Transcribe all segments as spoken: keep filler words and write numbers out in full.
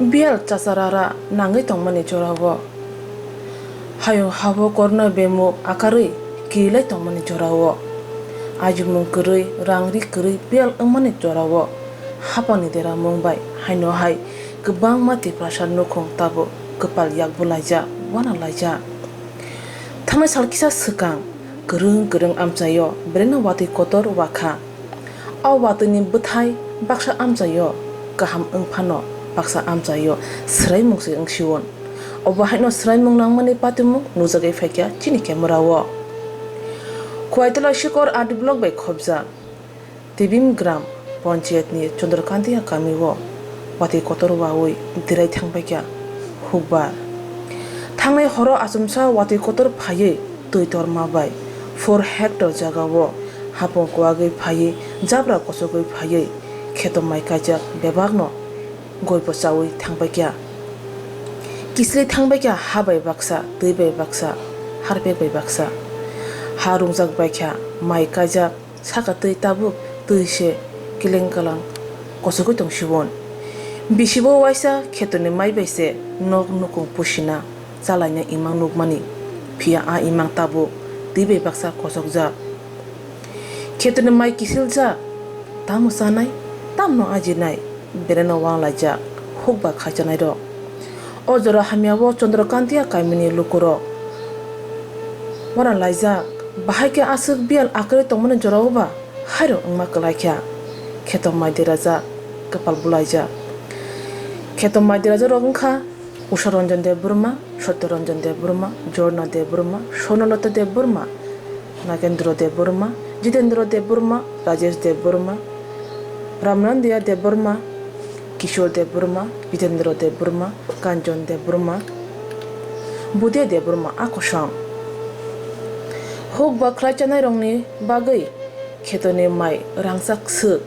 Biyal chacharara nangwi tongmani jorao, hayung habo korno bemuk akarwi kirilai tongmani jorao, ajimung kwrwi rang ri kwrwi biyal wngmani jorao, hapangni deramung bai haino hai kwbangma Tiprasa nukhung tabuk kwpal yakbu laijak, wana laijak. Thangnai sal kisa swkang kwrwng kwrwng amchaio belai no watwi kotor wakha. O watwini bwthai baksa amchaio kaham wng phano baksa amchaio swraimung se wng si-on. Obo haino swraimung nangmani patimung nujagwi phaikha chini camera o. Khwai Tola Sikor R D block bai khobjak Tibim Gram Panchayat ni Chandrakanta kami o watwi kotor wawi dirai thangbaikha hukbar. Thangnai horo achomsa watwi kotor phaiwi twi torma bai four hectare jaga o hapung kwagwi phaiwi jabra kochogwi phaiwi kheto mai kaijak bebak no goibo chawi thangbaikha. Kisli thangbaikha ha bai baksa, twi bai baksa, harpek bai baksa. Ha rungjak baikha, mai kaijak, saka twi tabuk twi se kileng kalang kochogwi tong si-on. Bisibo waisa khetoni mai bai se nok nukung pusina chalaina imang nukmani, phiya a imang tabuk twi bai baksa kochokjak. Khetoni mai kisiljak, tamo chanai, tamno ajinai, belai no wanglaijak, hukba khaichanai rok. O jora hamya o Chandrakanta kamini lukurok wana laijak, bahai khe aswk biyal akwrwi tongmani jora o ba hairok wngma kwlai kha. Kheto mai derajak, kwpal bulaijak. Kheto mai derajak rok wngkha Usha Ranjan Debbarma, Satya Ranjan Debbarma, Jorna Debbarma, Swarnalata Debbarma, Nagendra Debbarma, Jitendra Debbarma, Rajesh Debbarma, Ramnandiya Debbarma, Kishore Debbarma, Jitendra Debbarma, Kanchon Debbarma, Budya Debbarma a kosong. Hukba khlai chanai rokni bagwi khetoni mai rangchak swk,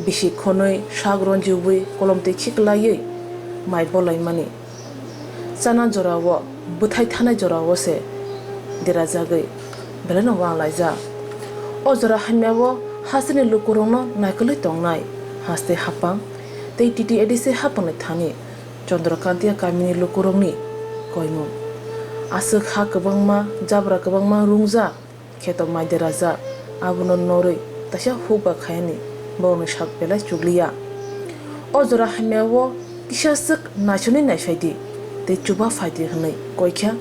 bisi khonwi sak ronjubwi kolom twi khiklaiwi mai bolaimani. Chana jorao, bwthai thanai jorao se derajagwi belai no wanglaijak. O jora hamya o hasteni lukurokno naikolwi tongnai haste hapang tei T T A D C hapangni thani Chandrakanta kamini lukurokni koimung. Aswk ha kwbangma, jabra kwbangma rungjak. Kheto mai derajak, abono norwi taisa hukba khayani borokni sak belai chukliya. O jora hamya o kisa swk naisani naisai di tei chuba phai di hwnwi koi kha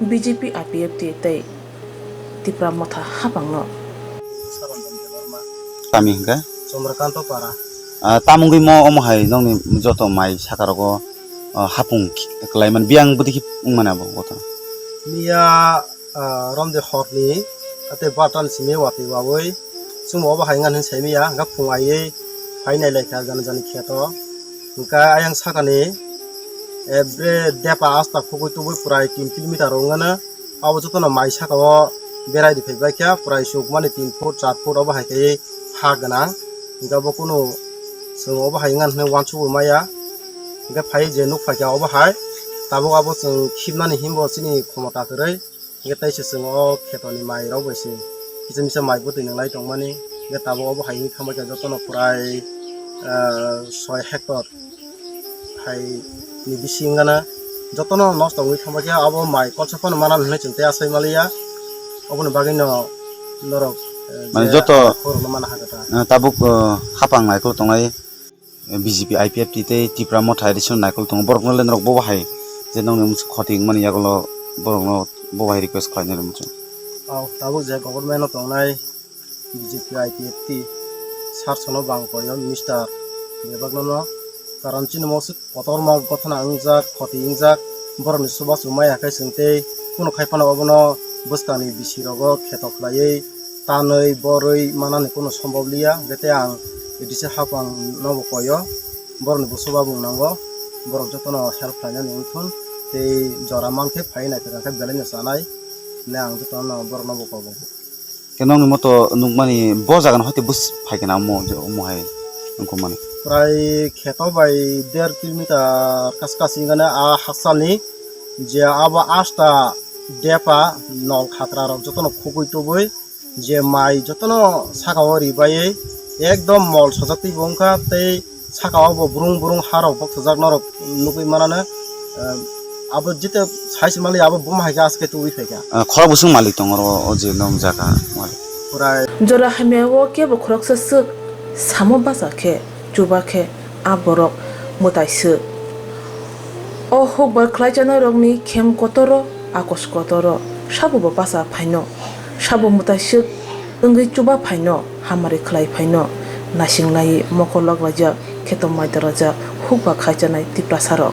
B J P, I P F T tei Tipra Motha hapangno. Kami hwnkhe? Chandrakanta Para. Ah, tamungwi mo omo hai nokni joto mai saka rogo, ah, hapung khlaimani biyang bwdikhe wngmani abo kotor. Miya ah, romde horni, ate bartan simi watwi wawi, chwngno obo hai wngkha hinwi saimanya, hwnkhe phung aiwi phai nailaikha jani jani kheto. Hwnkhe ayang sakani, eh, bre depa asta khugui tubui pwrai tin kilometer wngmano, abo jotono mai saka o berai rwphai baikha, pwrai chukmani tin foot, char foot obo hai khe ha gwnang. Hwnkhe abo kunu chwng obo hai wngkha hinwi uansukgwi maya. Hwnkhe phai je nuk phaikha obo hai, tabuk abo chwng khibnani himbo chini khomota kwrwi. Hingke teisa chwng o khetoni mai rok bai se kisa misa mai bwtwi nwnglai tongmani. Hingke tabuk obo hai wngwi thangbai kha jotono pwrai, ah, soi hectare hai ni bisingo gana jotono nosto wngwi thangbai kha. Abo mai kolsa phano mana hinwi chwng tei asai maliya. Oboni bagwi no norok, eh, mane je joto, khorokno mana hakhe ta. Eh, tabuk, eh, hapang naikolwi tongnai. B J P, I P F T tei Tipra Motha additional naikolwi tongo. Borokno le norok bobo hai je nongni mwsuk khoti wngmani yagulo borokno bobo hai request khlainai rwmani chwng. Au, tabuk je government o tongnai B J P, I P F T sar sono bang koyo minister bebakno no, karon chini mwsuk kotorma gothana wngjak, khoti wngjak, borokni chubachu maya khe chwng tei kunu khai phano obono bwskangni bisi rogo kheto khlaiwi tanwi borwi manani kunu sombab liya, hwnkhe tei ang A D C hapang nobo koyo, borokni bo chuba bung nango, borok jotono help khlainani wngthun, tei jora mankhe phaiwi naithok khe belaino chanai, hwnwi ang jotono borokno bo kobo. Khe nokni moto nukmani bo jaga no hoite bus phaikhe na omo, omo hai wngkukmani. Prai kheto bai der kilometer kas kasi wngkha a haksalni je abo asta depa nol khatra rok jotono khugui tubui je mai jotono saka o ribaiwi ekdom mol sojak twi bo wngkha tei Saka o bo burung burung ha rok bokthajak norok nugwi manano, eh, abo jete sai se mali abo buma hai khe aske tubui phai kha. Ah, khorok bwswk malik tongo oro o je nwng jaga malik. Purai. Jora hamya o kebo khoroksa swk samo bacha khe, chuba khe a borok mwtai swk. O hukbar khlai chanai rokni khem kotoro, akos kotoro, sabo bo bacha phaino, sabo mwtai swk wngwi chuba phaino, hamari khlai phaino, naising laiwi mokol loklaijak, kheto mai dorajak hukba khai chanai Tiprasa rok.